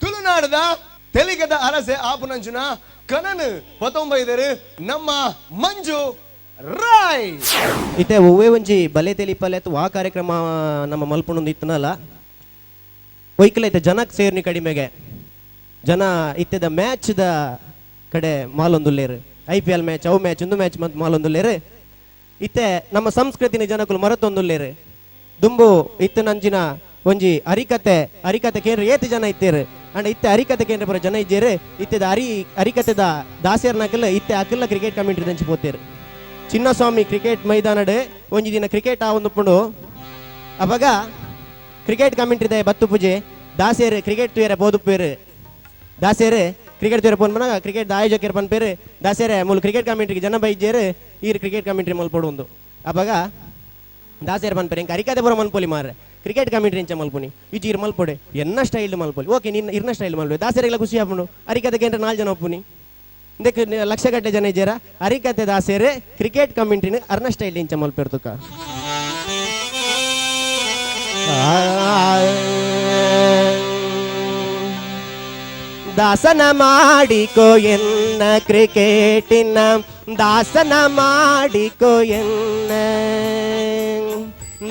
ತುಳುನಾಡದ ತೆಲಿಗದ ಅರಸೆ ಆಪುನಂಚಿನ ಕನನ್ ಪತೊಂಬೈದರು ನಮ್ಮ ಮಂಜು ರಾಯ್. ಇತ್ತೆ ಒವ್ವೇ ಒಂಜಿ ಬಲೆ ತೆಲಿಪಲೆ ಅಥವಾ ಆ ಕಾರ್ಯಕ್ರಮ ನಮ್ಮ ಮಲ್ಪುನೊಂದು ಇತ್ತನಲ್ಲ ಒಯ್ಕಲ ಇತ್ತೆ ಜನಕ್ ಸೇರ್ನಿ ಕಡಿಮೆಗೆ ಜನ ಇತ್ತೆದ ಮ್ಯಾಚ್ದ ಕಡೆ ಮಾಲೊಂದುಲ್ಲೇರು. ಐಪಿಎಲ್ ಮ್ಯಾಚ್ ಅವು ಮ್ಯಾಚ್ ಒಂದು ಮ್ಯಾಚ್ ಮಂತ್ ಮಾಲೊಂದುಲ್ಲೇರು. ಇತ್ತೆ ನಮ್ಮ ಸಂಸ್ಕೃತಿನ ಜನಕುಲು ಮರತೊಂದುಲ್ಲೇರು. ದುಂಬು ಇತ್ತನಂಚಿನ ಒಂಜಿ ಹರಿಕತೆ ಹರಿಕತೆ ಕೇಂದ್ರ ಏತ್ ಜನ ಇತ್ತೇರು ಅಂಡ ಇತ್ತೆ ಹರಿಕತೆ ಕೇಂದ್ರ ಪೂರ ಜನ ಇಜ್ಜೇರು. ಇತ್ತೆದ ಹರಿಕತೆದ ದಾಸೇರ್ನಕಲ್ ಇತ್ತೆ ಅಕಲ್ಲ ಕ್ರಿಕೆಟ್ ಕಮಿಟಿ ದಂಚಿ ಪೋತೇರು. ಚಿನ್ನಸ್ವಾಮಿ ಕ್ರಿಕೆಟ್ ಮೈದಾನಡ್ ಒಂಜಿ ದಿನ ಕ್ರಿಕೆಟ್ ಆವೊಂದುಪ್ಪುಂಡು. ಅಪಗ ಕ್ರಿಕೆಟ್ ಕಮಿಟಿದ ಬತ್ತು ಪೂಜೆ ದಾಸೇರು ಕ್ರಿಕೆಟ್ ತೂಯರೆ ಪೋದುಪ್ಪೇರು. ದಾಸೇರು ಕ್ರಿಕೆಟ್ ತೂಯರೆ ಪೋನ್ ಮನಗ ಕ್ರಿಕೆಟ್ ಆಯೋಜಕರು ಪನ್ಪೇರು ದಾಸೇರೆ ಮೂಲು ಕ್ರಿಕೆಟ್ ಕಮಿಟಿಗೆ ಜನ ಬೈಜೇರು ಈರ್ ಕ್ರಿಕೆಟ್ ಕಮಿಟಿ ಮಲ್ಪೊಡು ಒಂದು. ಅಪಗ ದಾಸೇರು ಪನ್ಪೇರು ಎಂಕ್ ಹರಿಕತೆ ಪೂರ ಮನ್ಪೊಲಿ ಮಾರ್ರೆ ಕ್ರಿಕೆಟ್ ಕಮಿಟಿ ಇಂಚ ಮಲ್ಪುನಿ ಇಜ್ಜಿ ಇರ್ ಮಲ್ಪೊಡೆ ಎನ್ನ ಸ್ಟೈಲ್ ಮಲ್ಪೊಲಿ ಓಕೆ ನಿನ್ನ ಇರ್ನ ಸ್ಟೈಲ್ ಮಲ್ಪೆ ದಾಸೇರೆಗ್ಲ ಖುಷಿ ಆಪುಂಡು ಹರಿಕತೆ ಕೇಂದ್ರ 4 ಜನ ಒಪ್ಪುನಿ ಇಂದಕ್ಕೆ ಲಕ್ಷಗಟ್ಟಲೆ ಜನ ಇಜ್ಜೇರ ಹರಿಕತೆ ದಾಸೇರೆ ಕ್ರಿಕೆಟ್ ಕಮಿಟಿನ ಅರ್ನ ಸ್ಟೈಲ್ ಇಂಚ ಮಲ್ಪೆರ್ತುಕ. ದಾಸನ ಮಾಡಿಕೋ ಎನ್ನ ಕ್ರಿಕೆಟಿನ ದಾಸನ ಮಾಡಿಕೋ ಎನ್ನ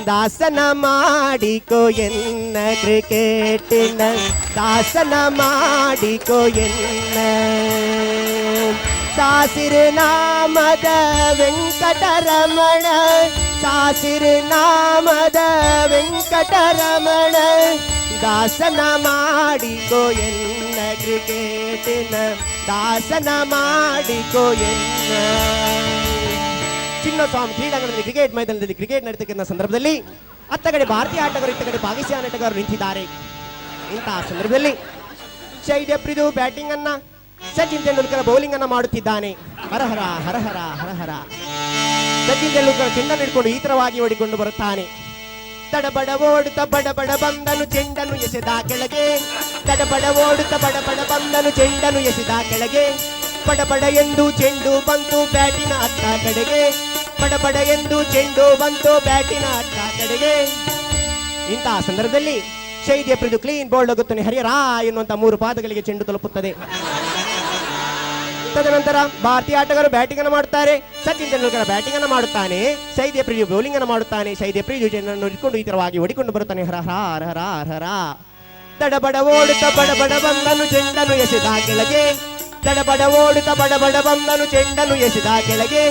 ದಾಸನ ಮಾಡಿಕೋ ಎನ್ನ ಕ್ರಿಕೆಟಿನ ದಾಸನ ಮಾಡಿಕೋ ಎನ್ನ ಸಾಸಿರು ನಾಮದ ವೆಂಕಟರಮಣ ಸಾಸಿರು ನಾಮದ ವೆಂಕಟರಮಣ ದಾಸನ ಮಾಡಿಕೋ ಎನ್ನ ಕ್ರಿಕೆಟಿನ ದಾಸನ ಮಾಡಿಕೋ ಎನ್ನ. ಚಿನ್ನಸ್ವಾಮಿ ಕ್ರೀಡಾಂಗಣದಲ್ಲಿ ಕ್ರಿಕೆಟ್ ಮೈದಾನದಲ್ಲಿ ಕ್ರಿಕೆಟ್ ನಡೆತಕ್ಕಂಥ ಸಂದರ್ಭದಲ್ಲಿ ಅತ್ತ ಕಡೆ ಭಾರತೀಯ ಆಟಗಾರರು ಇತ್ತ ಕಡೆ ಪಾಕಿಸ್ತಾನ ಆಟಗಾರರು ನಿಂತಿದ್ದಾರೆ. ಇಂತಹ ಸಂದರ್ಭದಲ್ಲಿ ಶೈದ್ಯ ಪ್ರಿದು ಬ್ಯಾಟಿಂಗ್ ಅನ್ನ ಸಚಿನ್ ತೆಂಡೂಲ್ಕರ್ ಬೌಲಿಂಗ್ ಅನ್ನ ಮಾಡುತ್ತಿದ್ದಾನೆ. ಹರಹರ ಹರಹರ ಹರಹರ. ಸಚಿನ್ ತೆಂಡೂಲ್ಕರ್ ಚೆಂಡನ್ನು ಹಿಡ್ಕೊಂಡು ಈ ತರವಾಗಿ ಓಡಿಕೊಂಡು ಬರುತ್ತಾನೆ. ತಡಬಡ ಓಡುತ್ತ ಬಡಬಡ ಬಂದನು ಚೆಂಡನ್ನು ಎಸೆದ ಕೆಳಗೆ ತಡಬಡ ಓಡುತ್ತ ಬಡಬಡ ಬಂದನು ಚೆಂಡನ್ನು ಎಸೆದ ಕೆಳಗೆ ಬಡಬಡ ಎಂದು ಚೆಂಡು ಬಂತು ಬ್ಯಾಟಿನ ಅತ್ತ ಕಡೆಗೆ ಬಡಬಡ ಎಂದು ಚೆಂಡು ಬಂತು ಬ್ಯಾಟಿನ ಅತ್ತ ಕಡೆಗೆ. ಇಂತಹ ಸಂದರ್ಭದಲ್ಲಿ ಶೈದ್ಯ ಪ್ರಿದು ಕ್ಲೀನ್ ಬೋಲ್ಡ್ ಹೋಗುತ್ತಾನೆ. ಹರಿಹರ ಎನ್ನುವಂತ 3 ಪಾದಗಳಿಗೆ ಚೆಂಡು ತಲುಪುತ್ತದೆ. ತದನಂತರ ಭಾರತೀಯ ಆಟಗಾರರು ಬ್ಯಾಟಿಂಗ್ ಅನ್ನು ಮಾಡುತ್ತಾರೆ. ಸಚಿನ್ ತೆಂಡೂಲ್ಕರ್ ಬ್ಯಾಟಿಂಗ್ ಅನ್ನು ಮಾಡುತ್ತಾನೆ. ಶೈದ್ಯ ಪ್ರಿಜು ಬೌಲಿಂಗ್ ಅನ್ನು ಮಾಡುತ್ತಾನೆ. ಶೈದ್ಯ ಪ್ರಿಜು ಚೆಂಡನ್ನು ಹಿಡ್ಕೊಂಡು ಈ ತರವಾಗಿ ಹೊಡಿಕೊಂಡು ಬರುತ್ತಾನೆ. ಹರ ಹರ ಹರ ಹರ. ತಡಬಡ ಓಡುತ್ತ ಬಡಬಡ ಬಂದನು ಚೆಂಡನು ಎಸೆದ ಕೆಳಗೆ ತಡಬಡ ಓಡುತ್ತ ಬಡಬಡ ಬಂದನು ಚೆಂಡನು ಎಸೆದ ಕೆಳಗೆ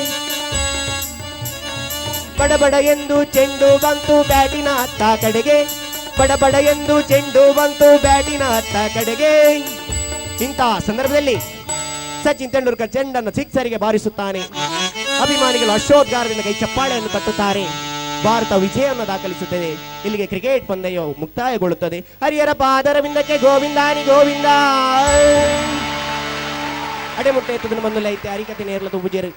ಬಡಬಡ ಎಂದು ಚೆಂಡು ಬಂತು ಬ್ಯಾಟಿನ ಅತ್ತ ಕಡೆಗೆ ಬಡಬಡ ಎಂದು ಚೆಂಡು ಬಂತು ಬ್ಯಾಟಿನ ಅತ್ತ ಕಡೆಗೆ. ಇಂತಹ ಸಂದರ್ಭದಲ್ಲಿ ಸಚಿನ್ ತೆಂಡೂಲ್ಕರ್ ಚೆಂಡನ್ನು ಸಿಕ್ಸರಿಗೆ ಬಾರಿಸುತ್ತಾನೆ. ಅಭಿಮಾನಿಗಳು ಹರ್ಷೋದ್ಗಾರದಿಂದ ಕೈ ಚಪ್ಪಾಳೆಯನ್ನು ತಟ್ಟುತ್ತಾರೆ. ಭಾರತ ವಿಜಯವನ್ನು ದಾಖಲಿಸುತ್ತದೆ. ಇಲ್ಲಿಗೆ ಕ್ರಿಕೆಟ್ ಪಂದ್ಯವು ಮುಕ್ತಾಯಗೊಳ್ಳುತ್ತದೆ. ಹರಿಹರ ಪಾದರವಿಂದಕ್ಕೆ ಗೋವಿಂದಾನಿ ಗೋವಿಂದ. ಅಡೆಮುಟ್ಟೆ ಎತ್ತದನ್ನು ಬಂದುಲ್ಲ ಇತ್ತೆ ಹರಿಕತೆ ನೇರ್ಲ ತುಬುಜೇರು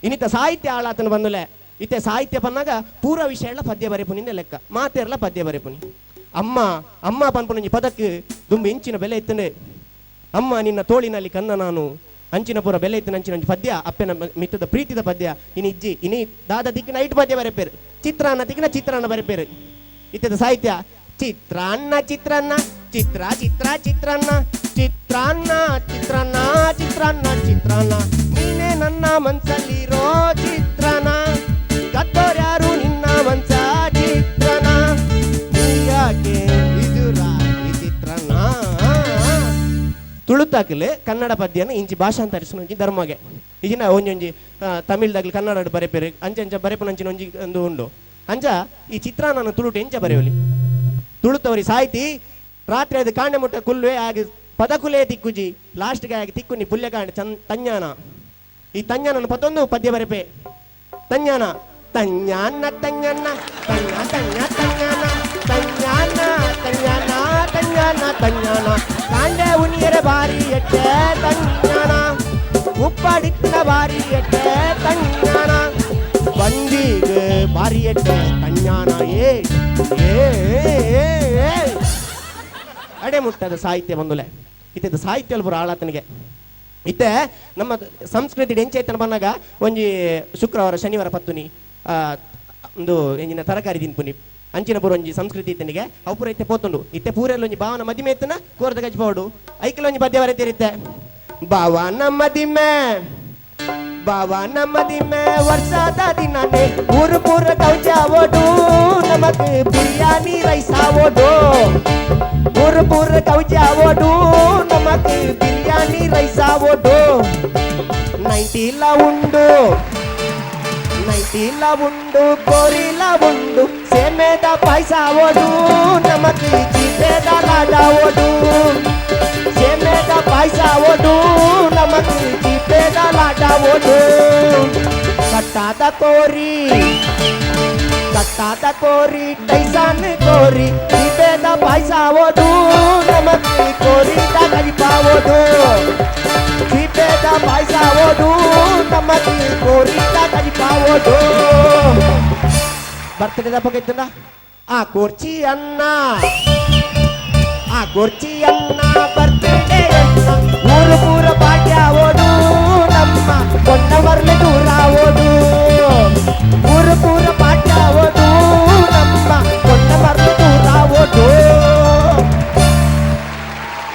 ಇನ್ನಿತ ಸಾಹಿತ್ಯ ಆಳಾತನ ಬಂದುಲೆ ಇತ್ತೆ ಸಾಹಿತ್ಯ ಪನ್ನಾಗ ಪೂರ ವಿಷಯ ಎಲ್ಲ ಪದ್ಯ ಬರೆಪುನಿಂದ ಲೆಕ್ಕ ಮಾತೆರ್ಲ ಪದ್ಯ ಬರೆಪುನಿ. ಅಮ್ಮ ಅಮ್ಮ ಪನ್ಪುನಂಜಿ ಪದಕ್ಕೆ ದುಂಬು ಇಂಚಿನ ಬೆಲೆ ಇತ್ತಂಡೆ. ಅಮ್ಮ ನಿನ್ನ ತೋಳಿನಲ್ಲಿ ಕನ್ನ ನಾನು ಅಂಚಿನ ಪೂರ ಬೆಲೆ ಇತ್ತು ಅಂಚಿನ ಪದ್ಯ ಅಪ್ಪನ ಮಿತ್ತದ ಪ್ರೀತಿದ ಪದ್ಯ ಇನಿ ಇಜ್ಜಿ ಇನಿ ದಾದ ದಿಕ್ಕಿನ ಐಟ್ ಪದ್ಯ ಬರೆಪೇರು ಚಿತ್ರಾನ್ನ ದಿಕ್ಕಿನ ಚಿತ್ರಾನ್ನ ಬರೆಪೇರು. ಇತ್ತದ ಸಾಹಿತ್ಯ ಚಿತ್ರಾನ್ನ ಚಿತ್ರಾನ್ನ ಚಿತ್ರ ಚಿತ್ರ ಚಿತ್ರಾನ್ನ ಚಿತ್ರಾನ್ನ ಚಿತ್ರಾನ್ನ ಚಿತ್ರಾನ್ನ ಚಿತ್ರಾನ್ನ ನೀನೇ ನನ್ನ ಮನ್ಸಲ್ಲಿರೋ ಚಿತ್ರನ ಕತ್ತೋರ್ಯಾರು ನಿನ್ನ ಮನ್ಸ ಚಿತ್ರನ ನೀ ಯಾಕೆ ಈ ಚಿತ್ರನ. ತುಳುತಾಕಲೆ ಕನ್ನಡ ಪದ್ಯನ ಇಂಚಿ ಭಾಷಾಂತರಿಸುನ ಒಂಜಿ ಧರ್ಮಗೆ ಇಜಿನ ಒಂಜೊಂಜಿ ತಮಿಳ್ದಾಗ್ಲಿ ಕನ್ನಡ ಬರೆಪೇರು ಅಂಚ ಅಂಚ ಬರೆಪುನಂಚಿನ ಒಂಜಿ ಒಂದು ಉಂಡು. ಅಂಚ ಈ ಚಿತ್ರಾನ್ನ ತುಳುಟು ಎಂಚ ಬರೆಯೋಲಿ ತುಳುತವರಿ ಸಾಹಿತಿ ರಾತ್ರಿ ಅದು ಕಾಂಡೆ ಮುಟ್ಟ ಕುಲ್ವೆ ಆಗಿ ಪದಕುಲೇ ತಿಕ್ಕುಜಿ ಲಾಸ್ಟ್ಗೆ ಆಗಿ ತಿಕ್ಕುನಿ ಪುಲ್ಯ ಕಾಂಡೆ ಚನ್ ತಂಜ್ಞಾನ ಈ ತಂಜ್ಞಾನನ ಪತ್ತೊಂದು ಪದ್ಯ ಬರೆಪೆ ತಂಜ್ಞಾನ ತಂಜ್ಞಾನ ತಂಜ್ಞಾನ ತಂಜ್ಞ ತಂಜ್ಞ ತಂಜ್ಞಾನ ತಂಜ್ಞಾನ ತಂಜ್ಞಾನ ತಂಜ್ಞಾನ ತಂಜ್ಞಾನ ಕಾಂಡೆ ಉನಿಯರ ಬಾರಿ ಎಟ್ಟೆ ತಂಜ್ಞಾನ ಉಪ್ಪಡಿತ್ತಿನ ಬಾರಿ ಎಟ್ಟೆ ತಂಜ್ಞಾನ ಬಂದಿಗೆ ಬಾರಿ ಎಟ್ಟೆ ತಂಜ್ಞಾನ ಏ ಏ. ಅಡೆ ಮುಟ್ಟದ ಸಾಹಿತ್ಯ ಬಂದುಲೆ ಇತ್ತೆ ಸಾಹಿತ್ಯ ಪೂರ ಆಳಾತನಿಗೆ. ಇತ್ತೆ ನಮ್ಮ ಸಂಸ್ಕೃತಿ ಎಂಚೈತನ ಬಂದಾಗ ಒಂಜಿ ಶುಕ್ರವಾರ ಶನಿವಾರ ಪತ್ತುನಿ ಒಂದು ಎಂಜಿನ ತರಕಾರಿ ತಿನ್ಪುನಿ ಅಂಚಿನ ಪೂರ ಒಂಜಿ ಸಂಸ್ಕೃತಿ ಇತ್ತನಿಗೆ ಅವು ಪೂರ ಇತ್ತೆ ಪೋತುಂಡು. ಇತ್ತೆ ಪೂರೆಲ್ಲ ಒಂಜಿ ಭಾವನ ಮದಿಮೆ ಇತ್ತನ ಕೋರದ ಗಜ್ಪೋಡು ಐಕಲ ಒಂಜಿ ಪದ್ಯ ಬರೆತಿರುತ್ತೆ. ಭಾವನ ಮದಿಮೆ ಭಾವನ ಮದಿಮೆ ವರ್ಷದ ದಿನನೇ ಊರು ಪೂರ ಕೌಚಾವೋಡು ನಮಕ್ ಬಿರಿಯಾನಿ ರೈಸ್ ಆವೋಡು ಊರು ಪೂರ ಕೌಚಾವೋಡು ನಮಕ್ ಬಿರಿಯಾನಿ ರೈಸ್ ಆವೋಡು ನೈಟಿಲ ಉಂಡು ನೈಟಿಲ ಉಂಡು ಕೋರಿಲ ಉಂಡು ಸೇಮೆದ ಪಾಯಸಾವೋಡು ನಮಕ್ ಚೀಪೆದ ಲಾಡಾವೋಡು ಸೇಮೆದ ಪಾಯಸಾವೋಡು ನಮಕ್ ಚೀಪೆದ ಲಾಡಾವೋಡು ಕಟ್ಟಾದ ಕೋರಿ ಕಟ್ಟಾದ ಕೋರಿ ಟೈಸಾನ್ ಕೋರಿ ಚೀಪೆದ ಪಾಯಸಾವೋಡು ನಮಕ್ ಕೋರಿದ ಕಜಿಪಾವೋಡು ಚೀಪೆದ ಪಾಯಸಾವೋಡು ನಮಕ್ ಕೋರಿದ ಕಜಿಪಾವೋಡು. ಬರ್ತಡೇ ದಪ್ಪಗೈತಂದ ಆ ಕುರ್ಚಿ ಅನ್ನ ಆ ಕುರ್ಚಿ ಅನ್ನ ಬರ್ತಡೇ ಅನ್ನ ಊರು ಪೂರ ಪಾಟ್ಯಾವೋಡು ನಮ್ಮ ಕೊಂಡವರ್ಲೆ ದೂರಾವೋಡು ಊರು ಪೂರ ಪಾಟ್ಯಾವೋಡು ನಮ್ಮ ಕೊಂಡವರ್ಲೆ ದೂರಾವೋಡು.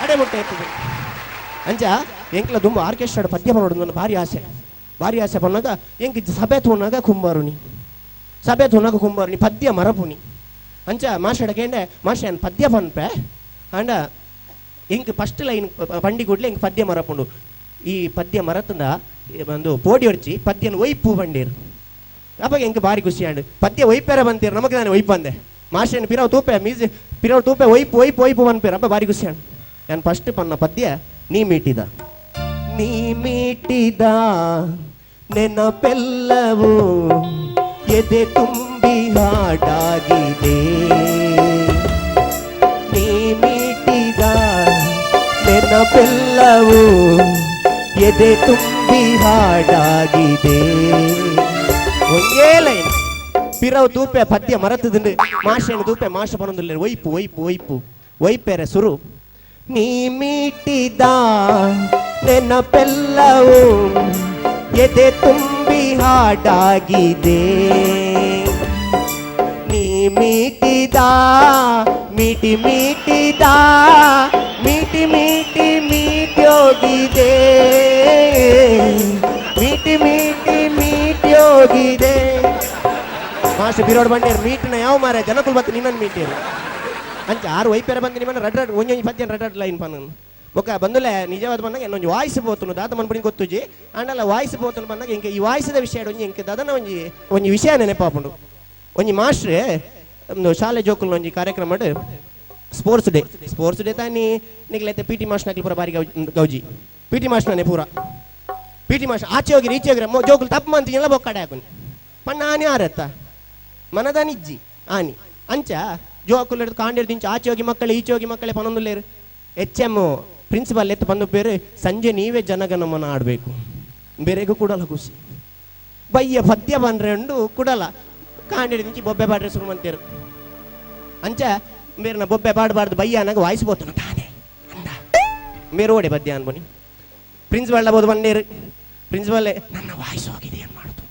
ಅಡೆ ಮುಟ್ಟೆ ಇರ್ತದೆ ಅಂಚ ಎಂಕ್ಲ ದುಂಬ ಆರ್ಕೆಸ್ಟ್ರಾ ಪದ್ಯ ಮಾಡೋದು ನನ್ನ ಭಾರಿ ಆಸೆ. ಭಾರಿ ಆಸೆ ಪನ್ನಾಗ ಎಂಕ್ ಸಭೆ ತೂನಾಗ ಕುಂಬಾರುನಿ ಸಭೆ ತೂನಾಗ ಕುಂಬಾರುನಿ ಪದ್ಯ ಮರಪುನಿ ಅಂಚ ಮಾಸ್ಟರ್ ಕೇಂಡೆ ಮಾಸ್ಟರ್ ಏನು ಪದ್ಯ ಪನ್ಪೆ ಅಂಡ ಎಂಕ್ ಫಸ್ಟ್ ಲೈನ್ ಪಂಡಿ ಕೂಡ್ಲೆ ಎಂಕ್ ಪದ್ಯ ಮರಪುಂಡು. ಈ ಪದ್ಯ ಮರತಂದ ಒಂದು ಪೋಡಿ ಹೊಡ್ಚಿ ಪದ್ಯನ ಒಯ್ಪು ಬಂಡೀರು ಅಪ್ಪ ಎಂಕ್ ಭಾರಿ ಖುಷಿ ಆಂಡ್ ಪದ್ಯ ಒಯ್ಪೆರ ಬಂತೀರು ನಮಗೆ ನಾನು ಒಯ್ಪು ಅಂದೆ ಮಾಸ್ಟರ್ ಪಿರವ್ ತೂಪೆ ಮೀಸಿ ಪಿರವ್ ತೂಪೆ ಒಯ್ಪು ಒಯ್ಪು ಒಯ್ಪು ಬಂದ್ಪೇರು ಅಪ್ಪ ಭಾರಿ ಖುಷಿ ಆಂಡ್. ನಾನು ಫಸ್ಟ್ ಪನ್ನ ಪದ್ಯ ನೀ ಮೀಟಿದ ನೀ ಮೀಟಿದ ನೆನಪೆಲ್ಲವೂ ಎದೆ ತುಂಬಿ ಹಾಡಾಗಿದೆ ನೀ ಮೀಟಿದ ನೆನಪೆಲ್ಲವೂ ಎದೆ ತುಂಬಿ ಹಾಡಾಗಿದೆ. ಒಂದೇ ಲೈನ್ ಪಿರವ್ ತೂಪೆ ಪದ್ಯ ಮರತದಂಡು ಮಾಷೆಯನ್ನು ತೂಪೆ ಮಾಷ ಬರೋದಿಲ್ಲ ಒಯ್ಪು ಒಯ್ಪು ಒಯ್ಪು ಒಯ್ಪೆರೆ ಸುರು ನೀ ಮೀಟಿದ ನೆನಪೆಲ್ಲವೂ ಎದೆ ತುಂಬಿ ಹಾಡಾಗಿದೆ ನೀ ಮೀಟಿದ ಮೀಟಿ ಮೀಟಿದ ಮೀಟಿ ಮೀಟಿ ಮೀಟ್ಯೋಗಿದೆ ಮೀಟಿ ಮೀಟಿ ಮೀಟ್ಯೋಗಿದೆ. ಮಾಸ್ಟರ್ ಬಿರೋಡ್ ಬಂಡೇರು ಮೀಟಿನ ಯಾವ ಮಾರೆ ಜನಕುಲ್ ಬತ್ತು ನಿನ್ನನ್ನು ಮೀಟೇರು ಅಂಚ ಆರು ವೈಪೇರ ಬಂದು ನಿಮ್ಮನ್ನ ರಡ್ ರಡ್ ಒಂಜೊಂಜಿ ಪದ್ಯ ರಡ್ ರಡ್ ಲೈನ್ ಪನ್ನ ಬೊಕ್ಕ ಬಂದುಲೆ ನಿಜವಾದ ಬಂದಾಗ ಇನ್ನೊಂದು ವಾಯ್ಸ್ ಪೋತುನು ದಾದ ಮನ್ಪುನಿ ಗೊತ್ತುಜಿ ಅಂಡಲ ವಾಯ್ಸ್ ಪೋತುನು ಬಂದಾಗ ಇಂಕ ಈ ವಾಯ್ಸದ ವಿಷಯ ಒಂಜಿ ಇಂಕ ದಾದನ ಒಂಜಿ ಒಂಜಿ ವಿಷಯ ನೆನಪಾಪುಂಡು. ಒಂಜಿ ಮಾಸ್ಟ್ರೆ ಒಂದು ಶಾಲೆ ಜೋಕುಲ್ನ ಒಂಜಿ ಕಾರ್ಯಕ್ರಮ sports day sports day ತಾನಿ ನಿಗ್ಲೈತೆ P T master ಪೂರ ಬಾರಿ ಗೌಜಿ ಪಿ ಟಿ ಮಾಸ್ಟರ್ನೇ ಪೂರ P T master ಆಚೆ ಹೋಗಿರಿ ಈಚೆ ಹೋಗಿರಿ ಜೋಕುಲು ತಪ್ಪು ಮಂತಿಗೆಲ್ಲ ಬೊಕ್ಕಡೆ ಹಾಕುನಿ ಪಣ್ಣ ಆನೆ ಆರತ್ತ ಮನದಾನಿಜ್ಜಿ ಆನಿ ಅಂಚ ಜೋಕುಲು ಹಿಡ್ದು ಕಾಂಡಿರ್ದು ಇಂಚ ಆಚೆ ಹೋಗಿ ಮಕ್ಕಳೇ ಈಚೆ ಹೋಗಿ ಮಕ್ಕಳೇ ಪನೊಂದುಲ್ಲೇರು H M principal ಎತ್ತು ಬಂದು ಬೇರೆ ಸಂಜೆ ನೀವೇ ಜನಗಣಮನ ಆಡಬೇಕು ಬೇರೆಗೂ ಕೂಡಲ್ಲ ಖುಷಿ ಬಯ್ಯ ಪದ್ಯ ಬಂದ್ರೆ ಉಂಡು ಕುಡಲ ಕಾಂಡಿರ್ದು ಇಂಚಿ ಬೊಬ್ಬೆ ಪಾಡ್ರೆ ಶುರು ಮಂತೇರು ಅಂಚ ಬೇರೆ ಬೊಬ್ಬೆ ಪಾಡಬಾರ್ದು ಬಯ್ಯ ಅನ್ನಂಗೆ ವಾಯ್ಸ್ ಬೋತನು ತಾನೆ ಅಂದ ಬೇರೆ ಓಡೆ ಪದ್ಯ ಅನ್ಬನಿ ಪ್ರಿನ್ಸಿಪಾಲ್ ಬೋದು ಬಂಡೇರು ಪ್ರಿನ್ಸಿಪಾಲ್ ನನ್ನ ವಾಯ್ಸ್ ಹೋಗಿದೆ ಏನು ಮಾಡುದು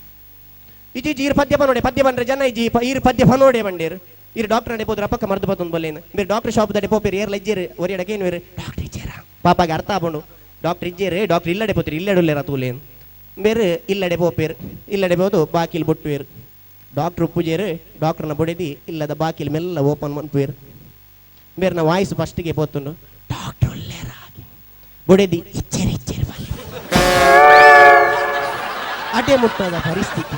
ಇಜಿ ಈರು ಪದ್ಯ ಪನೋಡೆ ಪದ್ಯ ಬಂದ್ರೆ ಜನ ಇಜಿ ಈರು ಪದ್ಯ ಪನೋಡೆ ಬಂಡೇರು ಈರು ಡಾಕ್ಟರ್ ಅಡೆ ಹೋದ್ರೆ ಅಪ್ಪಕ್ಕ ಮರ್ದು ಬತ್ತೊಂದು ಬಲ್ಲೇನು ಬೇರೆ ಡಾಕ್ಟರ್ ಶಾಪ್ ದಡೆ ಪೋಪೇರು ಏರ್ ಲಜ್ಜೇರು ಒರಿಯಡಕ್ಕೆ ಏನು ಬೇರೆ ಡಾಕ್ಟರ್ ಇಜ್ಜೇರ ಪಾಪಾಗೆ ಅರ್ಥ ಆಪುಂಡು ಡಾಕ್ಟರ್ ಇಜ್ಜೇರು ಡಾಕ್ಟರ್ ಇಲ್ಲಡೆ ಪೋತಿರು ಇಲ್ಲಡೆ ತೂಲೇನು ಬೇರೆ ಇಲ್ಲಡೆ ಪೋಪೇರು ಇಲ್ಲಡೆ ಬೋದು ಬಾಕಿಲ್ ಬೊಟ್ಟುವೇರು ಡಾಕ್ಟರ್ ಉಪ್ಪುಜೇರು ಡಾಕ್ಟರ್ನ ಬೊಡೆದಿ ಇಲ್ಲದ ಬಾಕಿಲ್ ಮೆಲ್ಲ ಓಪನ್ ಮನ್ಪುವೇರು ಬೇರೆ ನಾ ವಾಯ್ಸ್ ಫಸ್ಟಿಗೆ ಪೋತುಂಡು ಡಾಕ್ಟರ್ ಒಲ್ಲೇರ ಬೊಡೆದಿ ಇಚ್ಚೇರು ಇಚ್ಚೇರು ಬಲ್ಲೆ ಅಟೆ ಮುಟ್ಟದ ಪರಿಸ್ಥಿತಿ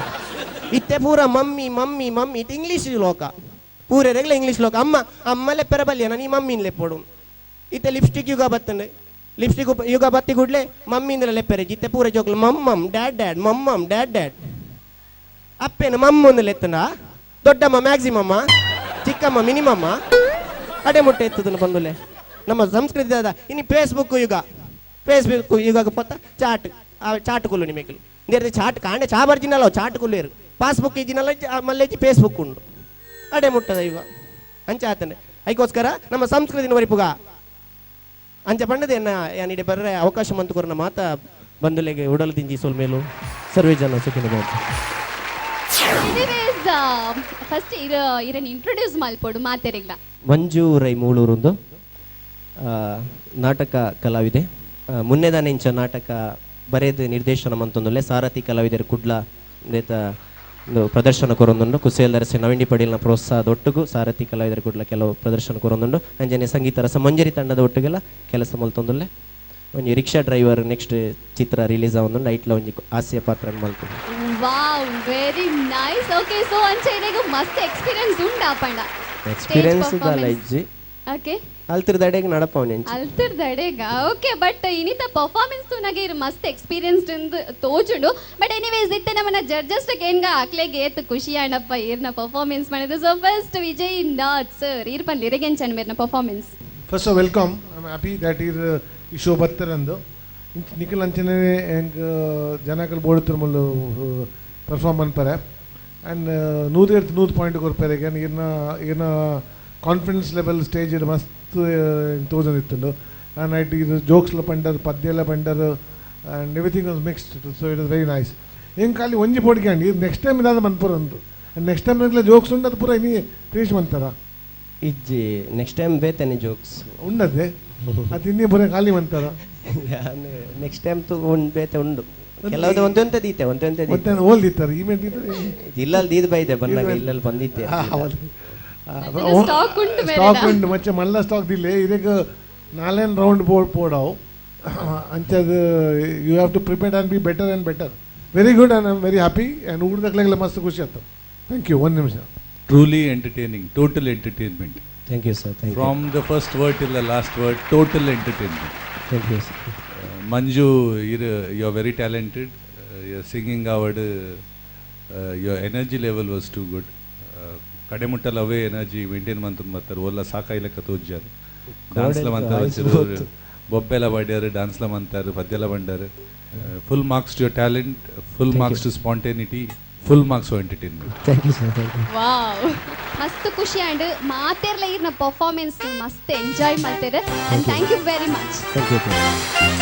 ಇತ್ತೆ ಪೂರ mummy mummy mummy ಇದು ಇಂಗ್ಲೀಷ್ ಲೋಕ ಪೂರ ರೆಗ್ಲ ಇಂಗ್ಲೀಷ್ ಲೋಕ ಅಮ್ಮ ಅಮ್ಮ ಲೆಪ್ಪರ ಬಲ್ಯನ ನೀ ಮಮ್ಮಿನ ಲೆಪ್ಪೋಡು ಇತ್ತೆ ಲಿಪ್ಸ್ಟಿಕ್ ಯುಗ ಬತ್ತಂಡೆ ಲಿಪ್ಸ್ಟಿಕ್ ಯುಗ ಬತ್ತಿ ಕೂಡ್ಲೆ ಮಮ್ಮಿಂದಲ ಲೆಪ್ಪರೆ ಇತ್ತೆ ಪೂರ ಜೋಕ್ಲು ಮಮ್ಮಮ್ ಡ್ಯಾಡ್ ಡ್ಯಾಡ್ ಮಮ್ಮಮ್ ಡ್ಯಾಡ್ ಡ್ಯಾಡ್ ಅಪ್ಪೇನ ಮಮ್ಮೊಂದು ಲೆತ್ತನ ದೊಡ್ಡಮ್ಮ ಮ್ಯಾಕ್ಸಿಮಮ್ಮ ಚಿಕ್ಕಮ್ಮ ಮಿನಿಮಮ್ಮ ಅಡೆ ಮುಟ್ಟೆ ಎತ್ತದನ್ನು ಬಂದುಲೆ ನಮ್ಮ ಸಂಸ್ಕೃತಿ ದಾದ ಇನ್ನು ಫೇಸ್ಬುಕ್ ಯುಗ ಫೇಸ್ಬುಕ್ ಯುಗ ಪತ್ತ ಚಾಟ್ ಆ ಚಾಟ್ ಕುಲ್ಲು ನಿಮಗೆ ನೇರ ಚಾಟ್ ಕಾಂಡೆ ಚಾ ಬರ್ಜಿನಲ್ಲ ಚಾಟ್ ಕುಲ್ಲೇರು ಪಾಸ್ಬುಕ್ ಇಜ್ಜಿನಲ್ಲ ಮಲ್ಲೇಜಿ ಫೇಸ್ಬುಕ್ ಉಂಡು ಅಡೆ ಮುಟ್ಟದ ಯುಗ ಅಂಚ ಆತನೆ ಅದಕ್ಕೋಸ್ಕರ ನಮ್ಮ ಸಂಸ್ಕೃತಿನ ಒರಿಪುಗ ಅಂಚ ಪಂಡದ ಎನ್ನ ಯಾನ್ ಇಡೆ ಬರ್ರೆ ಅವಕಾಶ ಮಂತು ಕೊರ್ನ ಮಾತ ಬಂಧುಲೆಗೆ ಉಡಲ್ ದಿಂಜಿ ಸೊಲ್ಮೇಲು. ಸರ್ವೇ ಜನ ಸುಖಿನ ಭವಂತು. ಎನಿವೇಸ್, ಫಸ್ಟ್ ಇರ ಇರನ್ ಇಂಟ್ರೊಡ್ಯೂಸ್ ಮಲ್ಪೊಡು ಮಾತೆರೆಗ್ಲ. ಮಂಜು ರೈ ಮೂಳೂರುಂದು, ನಾಟಕ ಕಲಾವಿದೆ. ಮುನ್ನೆದಾನೆಂಚ ನಾಟಕ ಬರೆದು ನಿರ್ದೇಶನ ಮಂತೊಂದುಲ್ಲೆ. ಸಾರಥಿ ಕಲಾವಿದರು ಕುಡ್ಲ ನೇತ ಒಂದು ಪ್ರದರ್ಶನ ಕೊರೊಂದುಂಡು. ಕುಸೇಲ್ ಅರಸೆ ನವಿಂಡಿ ಪಡೀಲ್ನ ಪ್ರೋತ್ಸಾಹದ ಒಟ್ಟುಗು ಸಾರಥಿ ಕಲಾವಿದರು ಕುಡ್ಲ ಕೆಲವು ಪ್ರದರ್ಶನ ಕೊರೊಂದುಂಡು. ಅಂಚನೆ ಸಂಗೀತ ರಸ ಮಂಜರಿ ತಂಡದ ಒಟ್ಟುಗೆಲ್ಲ ಕೆಲಸ ಮಲ್ತೊಂದುಲ್ಲೆ. ಒಂಜಿ ರಿಕ್ಷಾ ಡ್ರೈವರ್ ನೆಕ್ಸ್ಟ್ ಚಿತ್ರ ರಿಲೀಸ್ ಆವೊಂದುಂಡು. ಐಟ್ಲ ಒಂಜಿ ಹಾಸ್ಯ ಪಾತ್ರ ಮಲ್ತೊಂದು. Wow, very nice. Okay, so ಅಂಚ ಇರೆಗ್ ಮಸ್ತ್ ಎಕ್ಸ್ಪೀರಿಯನ್ಸ್ ಉಂಡಾ ಪಂಡ? ಎಕ್ಸ್ಪೀರಿಯನ್ಸ್ ದಾಲ ಇಜ್ಜಿ. ಅಲ್ತಿರ್ದಡೆಗ್ ನಡಪವನೆ. ಅಲ್ತಿರ್ದಡೆಗ. ಓಕೆ, ಬಟ್ ಇನಿತ ಪರ್ಫಾರ್ಮೆನ್ಸ್ ತೂನಾಗ ಇರ್ ಮಸ್ತ್ ಎಕ್ಸ್ಪೀರಿಯನ್ಸ್ಡ್ ಇಂದ್ ತೋಜುಂಡು. ಬಟ್ ಎನಿವೇಸ್, ಇತ್ತೆ ನಮ್ಮನ ಜಡ್ಜಸ್ ಕೇನ್ಗ ಅಕ್ಲೆಗ್ ಏತ್ ಖುಷಿ ಆಂಡಪ್ಪ ಇರ್ನ ಪರ್ಫಾರ್ಮೆನ್ಸ್ ಮಾಡಿದ್ದು. ಸೊ ಫಸ್ಟ್ ವಿಜಯ್ ನಾಥ್ ಸರ್, ಇರ್ ಪನ್ಲೆ, ಇರೆಗ್ ಎಂಚ ಮೇರ್ನ performance? First welcome. I am happy that ಈರ್ ಈ ಶೋ ಬತ್ತರಂದು. ನಿಖಿಲ್ ಅಂಚನೆ ಎಂಕ್ ಜನಕಲ್ ಬೋಡುತ್ತರ ಮುಲ್ಲು ಪರ್ಫಾರ್ಮ್ ಮನ್ಪರೆ ಆ್ಯಂಡ್ 100ರ್ದ್ 100 ಪಾಯಿಂಟ್ ಕೊರ್ಪೆರೆ. ಈರ್ನ ಈರ್ನ ಕಾನ್ಫಿಡೆನ್ಸ್ ಲೆವೆಲ್ ಸ್ಟೇಜ್ ಮಸ್ತ್ ತೋಜೊಂದಿತ್ತುಂಡು. ಆ್ಯಂಡ್ ಐಟ್ ಇದು ಜೋಕ್ಸ್ಲ ಪಂಡರ್, ಪದ್ಯ ಎಲ್ಲ ಪಂಡರ್, and everything was mixed, so it is very nice. ಎಂಕ್ ಖಾಲಿ ಒಂಜಿ ಪೋಡಿಗೆ ಅಂಡ್ ನೆಕ್ಸ್ಟ್ ಟೈಮ್ ಇದಾದ ಮನ್ಪುರ ಉಂದು. ನೆಕ್ಸ್ಟ್ ಟೈಮ್ ಜೋಕ್ಸ್ ಉಂಡು, ಅದು ಪೂರ ಇನಿ ಫಿನಿಶ್ ಮಂತಾರ? ಇಜ್ಜಿ, ನೆಕ್ಸ್ಟ್ ಟೈಮ್ ಬೇತನೆ ಜೋಕ್ಸ್. ಉಂಡದೆ ಅದು ಇನ್ನೇ ಪೂರ ಖಾಲಿ ಮಂತಾರ? ನೆಕ್ಸ್ಟ್ ಟೈಮ್ ತು ಉಂಡು, ಬೇತೆ ಉಂಡು. ಕೆಲವ್ದು ಒಂದೊಂದೇ ದೀತೆ, ಒಂದೊಂದೇ ದೀತೆ. ಮತ್ತೆ ಓಲ್ದಿತ್ತಾರೆ ಇಮೆಂಟ್ ಇದ್ದಾರೆ. ಇಲ್ಲಲ್ಲಿ ದೀದ್ ಬೈದೆ ಬಂದಾಗ, ಇಲ್ಲಲ್ಲಿ ಬಂದಿದ್ದೆ. ಹೌದು. ಸ್ಟಾಕ್ ಉಂಟು ಮೇರೆನ. ಸ್ಟಾಕ್ ಉಂಟು ಮಚ್ಚೆ ಮಲ್ಲ ಸ್ಟಾಕ್ ದಿಲ್ಲೆ. ಇದಕ್ಕೆ ನಾಲ್ಕು ರೌಂಡ್ ಬೋರ್ಡ್ ಪೋಡಾವು. ಅಂಚದು you have to prepare and be better and better. Very good, and I am very happy, and ಊರ್ದಕ್ಲೆಲ್ಲ ಮಸ್ತ್ ಖುಷಿ ಆಯ್ತು. Thank you. ಒಂದು ನಿಮಿಷ. Truly entertaining, total entertainment. Thank you, sir, thank you. From the first word till the last word, total entertainment. Thank you, sir. Manju, you're very talented. Your singing award, your energy level was too good. ಕಡೆಮುಟ್ಟಲ್ away energy maintain ಮಂತಂದು ಬರ್ತಾರೆ. ಒಲ್ಲ ಸಾಕಾಯ್ಲಕ್ಕ ತೋಜ್ಜಾರು. ಡ್ಯಾನ್ಸ್ಲ ಮಂತಾರೆ, ಬೊಬ್ಬೆಲ ಬಾಡ್ಯಾರು, ಡ್ಯಾನ್ಸ್ಲ ಮಂತಾರೆ, ಪದ್ಯಲ Bandaru. Full marks to your talent, full marks to spontaneity, full marks to entertainment. Thank you, sir, thank you. Wow, ಮಸ್ತ್ ಖುಷಿ ಆಂಡ್ ಮಾತೆರ್ಲ ಇರ್ನ performance ಮಸ್ತ್ enjoy ಮಾಡ್ತಾರೆ, and thank you very much. Thank you.